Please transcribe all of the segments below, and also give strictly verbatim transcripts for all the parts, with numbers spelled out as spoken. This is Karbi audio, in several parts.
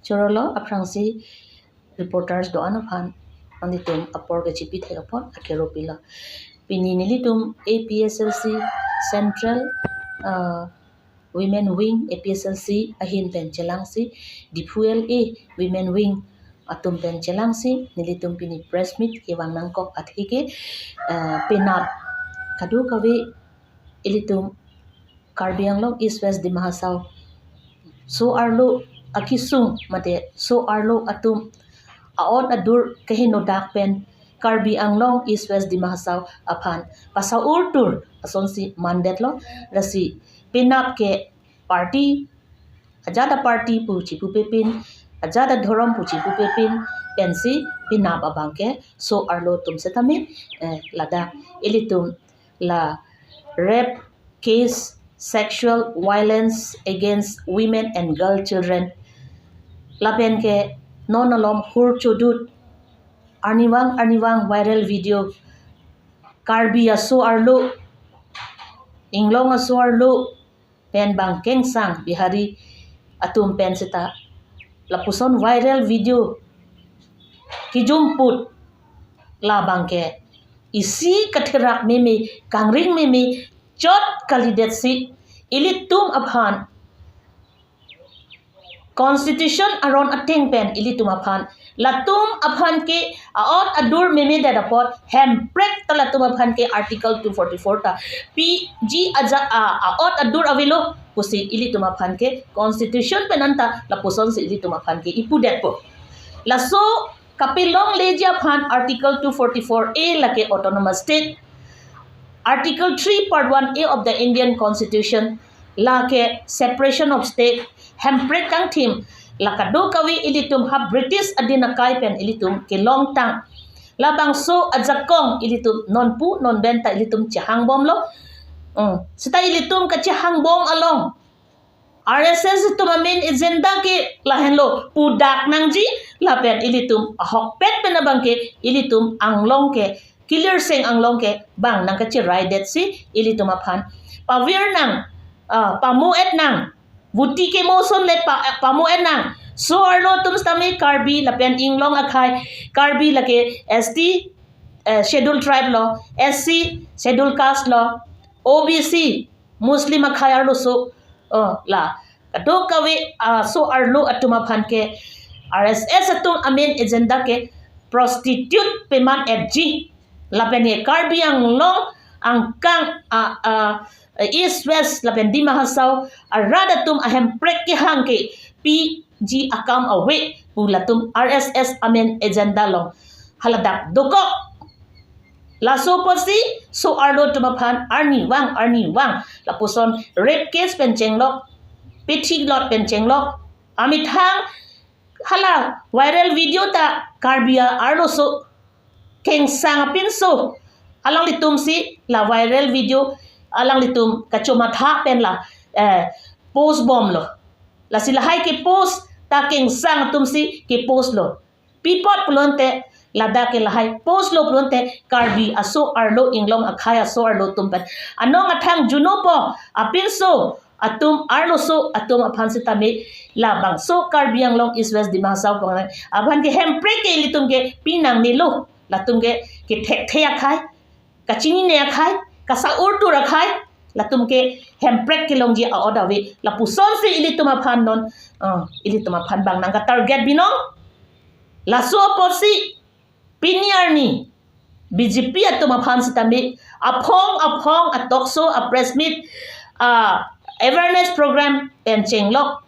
Chorolo aphrangsi reporters do-an aphan nanglitum apor kechipi thek apot akero pilo. Pini nelitum A P S L C Central, uh, Women Wing A P S L C ahin pen chelangsi, Diphu L A Women Wing atum pen chelangsi nelitum pini press meet kevang nangkok athe ke, uh, penap kadokave ilitum Karbi Anglong East West Dima Hasao so-arlo akesung mate so-arlo atum a-ot adur kehenodak pen Karbi Anglong East West Dima Hasao aphan pasa-urtur asonsi mandetlo. Lasi penap ke party, ajat a-party pu chipupepin, ajat adhorom pu chipupepin pensi penap abang ke so-arlo atum setame, eh, ladak ilitum la rape case, sexual violence against women and girl children, lapen ke non alom hur chodut, arnivang arnivang viral video, Karbi aso-arlo, Inglong aso-arlo pen bang kengsang Bihari atum pen seta lapuson viral video kijumput labang ke isi katherak meme, kangring meme chot kalidetsi ilitum aphan constitution aron ateng pen ilitum aphan, latum aphan ke a-ot adur memedet apot hemprek ta latum aphan ke Article two forty-four ta piji aja a, a-ot adur avelo pusi ilitum aphan ke constitution pen anta lapusonsi ilitum aphan ke ipudetpo. Laso kapelongleji aphan Article two forty-four A lake Autonomous State, Article three Part one A of the Indian Constitution lake separation of state, hemprek kangthim, la kadokave ilitum ha British adin akai pen ilitum kelongtang. Labangso ajakong ilitum nonpu nonben ta ilitum chehangbomlo. Hmm. Seta ilitum kachehangbom along R S S atum a-main agenda ke lahenlo, pudak nangji, lapen ilitum ahokpet pen abang ke ilitum Anglong ke, Kilirseng Anglong ke bang nangkacheraidetsi ilitum aphan pavir nang, ah, pamo-et nang, vuti kemo ason le pa, pamo-et nang, so-arlo atum setame Karbi lapen Inglong akhei, Karbi lake S T, eh, Schedule Tribe lo, S C, Schedule Caste lo, O B C, Muslim akhei arloso, oh, la kadokave, ah, so-arlo atum aphan ke R S S atum a-main agenda ke prostitute peman-etji. Lapen ye Karbi Anglong angkang, ah, ah, East West lapen Dima Hasao arat atum ahemprek kehang ke piji akam ave pu latum R S S a-main agenda along haladak dokok. Laso apotsi so-arlo atum aphan arnivang arnivang lapuson rape case pen chenglok, pethilot pen chenglok, amethang hala viral video ta Karbi arloso kengsang apinso alanglitumsi la viral video alanglitum kachomatha pen la, eh, post bomlo. Lasi lahai ke-post ta kengsang atumsi ke-post lo. Pi apot pulote ladak ke lahai post lo pulote Karbi aso-arlo, Inglong akhei aso-arlo atum pen anong athang junopo apinso atum arloso atum aphan setame labangso Karbi Anglong East West Dima Hasao pang aphan ke hemprek ke ilitum ke pinangnelo, latum ke kethekthe akhei, kachinine akhei, kasa-urtur akhei, latum ke hemprek kelongji a-ot ave, lapusonsi ilitum aphan non, ah, ilitum aphan bang nangka-target binong. Laso apotsi pini arni B J P atum aphan setame aphong aphong a-talk show, a-press meet, a-awareness program pen chenglok,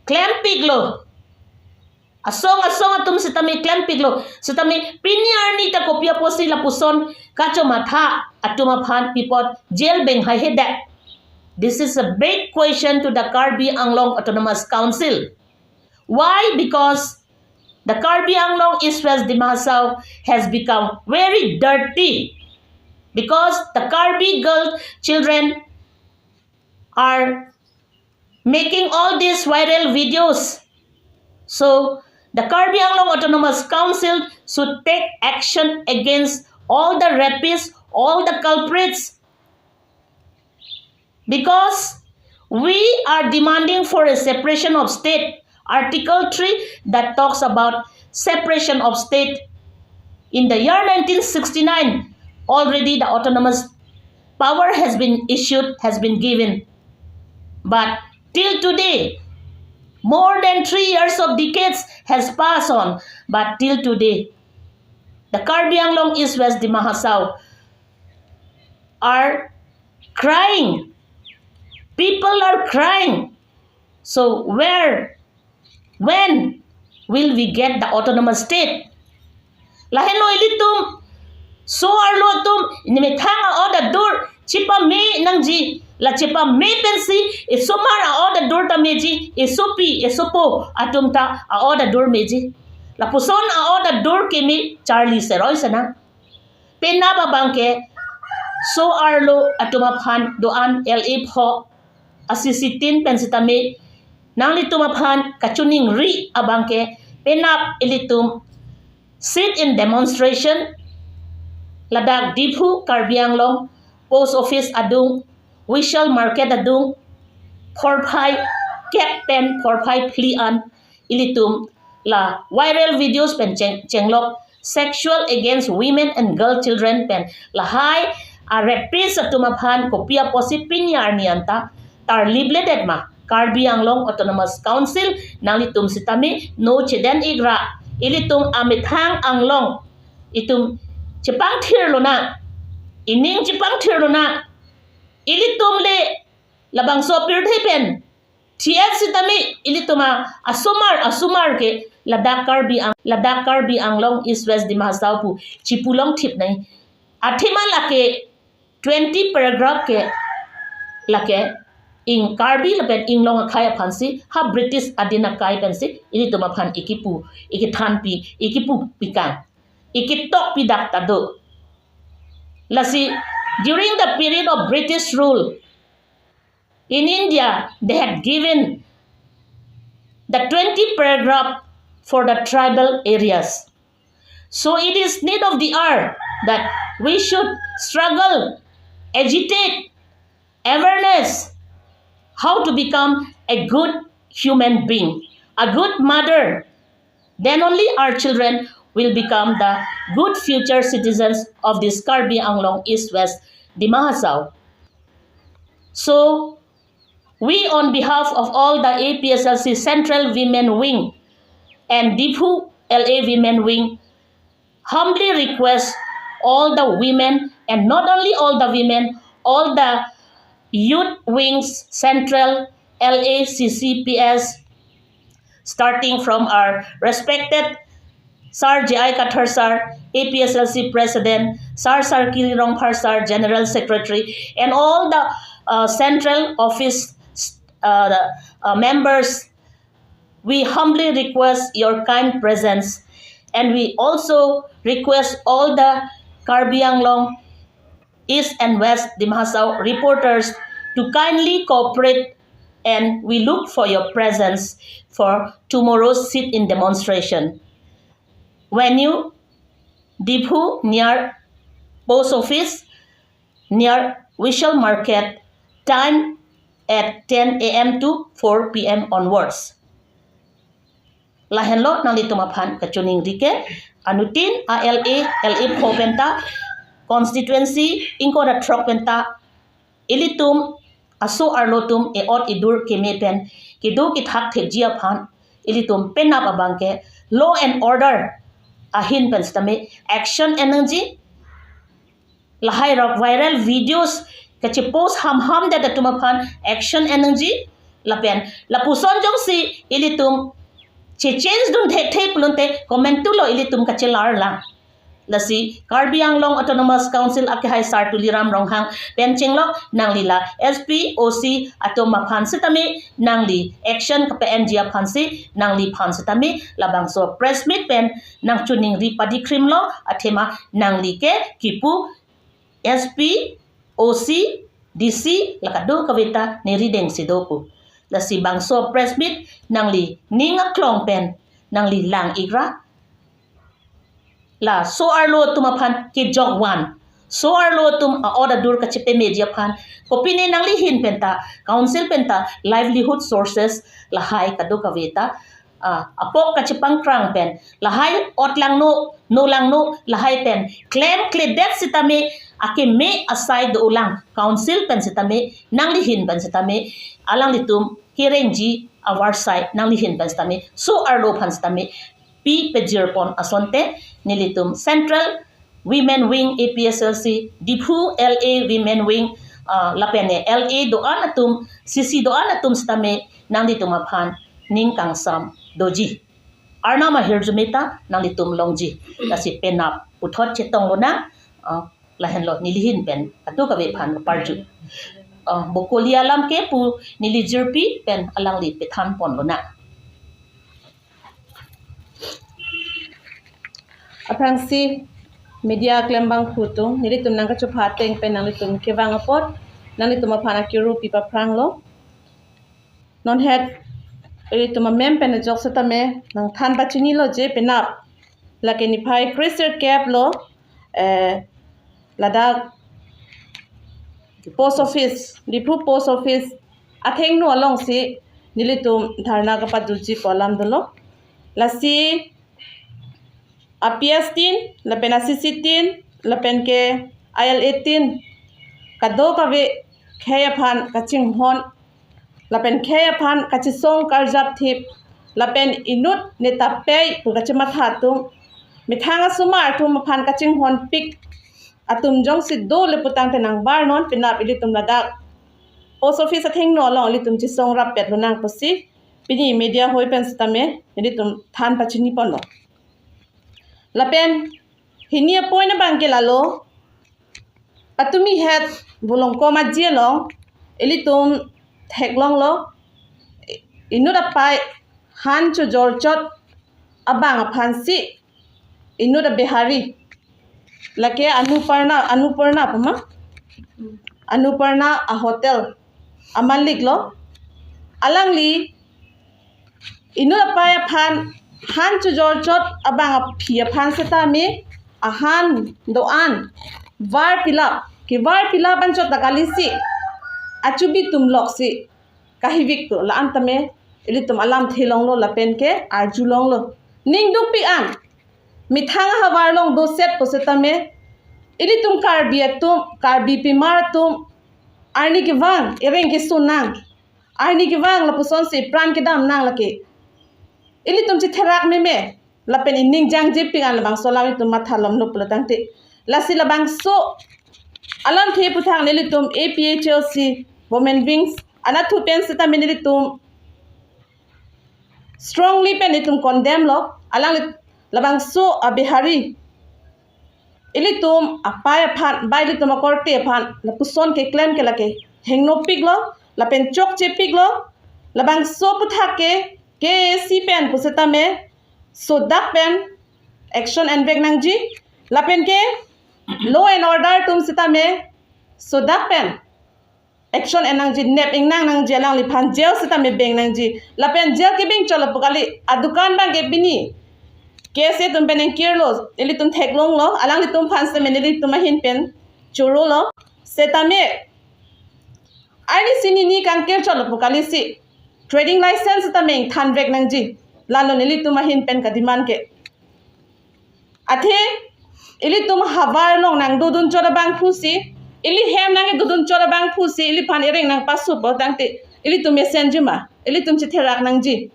klempiklo. Asong asong atum setame klempiklo. Setame pini arni ta kopi apotsi lapuson kachomatha atum aphan pi apot jail beng haihedet? This is a big question to the Karbi Anglong Autonomous Council. Why? Because the Karbi Anglong East West Dima Hasao has become very dirty. Because the Karbi girl children are making all these viral videos. So, the Karbi Anglong Autonomous Council should take action against all the rapists, all the culprits. Because we are demanding for a separation of state. Article three that talks about separation of state. In the year nineteen sixty-nine, already the autonomous power has been issued, has been given. But till today, more than three years of decades has passed on, but till today, the Karbi Anglong East West Dima Hasao are crying. People are crying. So where, when will we get the autonomous state? Lahenlo ilitum so-arlo atum nemethang a-order dur chipame nangji, la chipame pensi isomar a-order dur ta meji, isopi isopo atum ta a-order dur meji. Lapuson a-order dur keme charli seroi sena. Penap abangke so-arlo atum aphan do-an L A pho a-C C tin pen sitame nanglitum aphan kachiningri abangke penap ilitum sit-in demonstration ladak Diphu Karbi Anglong post office adung, Vishal market adung, phorphai kep pen phorphai phli an ilitum la viral videos pen cheng, chenglok sexual against women and girl children pen lahai a-rapist atum aphan kopi apotsi pini arni anta tarlip ledet ma? Karbi Anglong Autonomous Council nanglitum sitame no chedon-ik ra. Ilitum amethang anglong itum chepangthir lonang, ining chepangthir lonang. Ilitum le labangso pirthe pen thiet sitame ilitum a-, asomar asomar ke ladak Karbi Ang-, ladak Karbi Anglong East West Dima Hasao pu chipulong thip nai. Athema lake twenty paragraph ke lake ing Karbi lapen inglong akhei aphansi ha British adin akai pensi ilitum aphan ikipu, ikithanpi, ikipu pikang, ikitok pidak ta do. Lasi, during the period of British rule in India, they had given the twenty paragraph for the tribal areas. So it is need of the hour that we should struggle, agitate, awareness, how to become a good human being, a good mother. Then only our children will become the good future citizens of this Karbi Anglong East West Dima Hasao. So, we on behalf of all the A P S L C Central Women Wing and Diphu L A Women Wing humbly request all the women, and not only all the women, all the youth wings, Central, L A, C C P S, starting from our respected Sir J I Kathar Sir, A P S L C President, Sir Sarkiri Rongphar Sir, General Secretary, and all the uh, central office uh, uh, members, we humbly request your kind presence, and we also request all the Karbi Anglong East and West Dima Hasao reporters to kindly cooperate, and we look for your presence for tomorrow's sit-in demonstration. Venue, Diphu, near post office, near Vishal Market, time at ten A M to four P M onwards. Lahenlo nanglitum aphan kachiningri ke, anuttin a-L A, L A pho penta, constituency ingkoi ra throk penta, ilitum aso-arlo atum e-ot idur keme pen kedo kethak thekji aphan ilitum penap abangke law and order ahin pen sitame action en nangji. Lahai rok viral videos kachipost hamham det atum aphan action en nangji. Lapen lapuson jongsi ilitum che-change dun thekthe pulote comment tu lo, ilitum kachelar lang. Lasi Karbi Anglong Autonomous Council akehai Sir Tuliram Ronghang pen chenglok nangli la S P, O C atum aphan sitame nangli action kape-enji aphansi nangliphan sitame labangso press meet pen nangchiningri padikrim lo, athema nangli ke kipu S P, O C, D C la kadokave ta neri dengsi do pu. Lasi bangso press meet nangli ning aklong pen nangli lang-ik ra. La so-arlo atum aphan kejok van, so-arlo atum a-ot adur kachepameji aphan kopine nangli ahin penta, council penta livelihood sources lahai kadokave ta ah, apok kachepangkrang pen, lahai ot langno, no langno, lahai pen klemkledet sitame, akeme asai dolang, council pen sitame, nanglihin pen sitame, alanglitum kerengji avarsai, nanglihin pen sitame, so-arlo aphan sitame pi pejirpon asonte, nelitum Central Women Wing A P H L C, Diphu L A Women Wing, ah, lapen L A do-an atum, C C do-an atum sitame, nanglitum aphan ning kangsam doji. Arnam ahirjume ta nanglitum longji. Lasi penap puthot chetong lonang, ah, lahenlo nelihin pen kadokave aphan parju. Ah, Bokoli alam ke pu neli jirpi pen alangli pethanpon lonang. Aphrangsi media klembangphu atum, nelitum nangkachopha ateng pen nanglitum kevang apot, nanglitum aphan akiru pi paphranglo. Non het, ilitum amem pen ajok setame, nangthan pachinilo je penap. Lake niphai kre-sirkep lo, eh, ladak post office, Diphu post office athengno alongsi nelitum dharna kapaduji pu alam dolo. Lasi a P S tin, lapen a C C tin, lapen ke a L A tin, kadokave khei aphan kachinghon, lapen khei aphan kachesong karjap thip, lapen inut neta pei pu kachematha atum, methang asomar atum aphan kachinghonpik atum jongsi dole putangte nangbar non, penap ilitum ladak post office athengno along ilitum chesong rappet lonang pusi pini media hoi pen setame ilitum than pachiniponlo. Lapen hini a-point abang ke lalo, patumi het Volongkom Aji along ilitum theklonglo, inut apai han chojorchot abang aphansi inut a-Bihari, lake Anuparna, Anuparna puma, Anuparna a-hotel amalik lo, alangli inut apai aphan han chojorchot abang aphi aphan setame ahan do-an var pilap, kevar pilap anchot ta kalisi achubi atum loksi kahivik tu la-an tame ilitum alamthe longlo lapen ke arjulonglo. Ning dukpik an, methang ahavar along doset pu setame ilitum Karbi atum, Karbi pimar atum, arni kevang ereng keso nang, arni kevang lapusonsi pran kedam nang lake. Ilitum chetherak meme, lapen ining jangjepik an labangso alam itum matha lomlo pulo tangte. Lasi labangso alamthe aputhak nelitum A P H L C Women Wings anatthu pen setame nelitum strongly pen itum condemn lo, alangli labangso a-Bihari ilitum apai aphan, ba ilitum akorte aphan lapuson keklem ke lake hengnopiklo, lapen chokchepiklo, labangso aputhak ke K A C pen pu setame sodak pen action envek nangji, lapen ke law and order atum setame sodak pen action en nangji, nep ingnang nangji, alangliphan jail setame beng nangji, lapen jail kebeng chot lapu kali, adukan abang ke pini K S A atum pen ingkirlo, ilitum theklonglo, alanglitum aphan setame nelitum ahin pen chorolo, setame arnisi nini kangkir chot lapu kalisi trading license setame ingthanvek nangji, lalo nelitum ahin pen kademand ke. Athe ilitum havar along nangdodun chot abangphusi, ili hem nangdodun chot abangphusi iliphan ereng nangpasupo tangte ilitum mesenjima, ilitum chetherak nangji.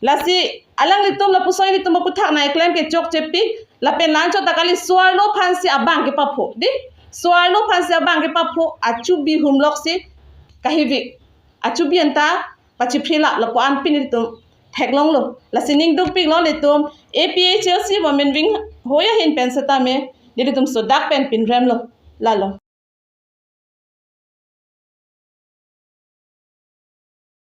Lasi alanglitum lapuson ilitum aputhak nangkeklem ke chokchepik, lapen la-anchot ta kali so-arlo aphansi abang kepapho, di? So-arlo aphansi abang kepapho, achubi humloksi kahivik, achubi anta pachiphrelap lapu-an pini ilitum theklonglo. Lasi ning dukpiklo, nelitum A P H L C Women Wing hoi ahin pen setame nelitum sodak pen pinremlo, lalo.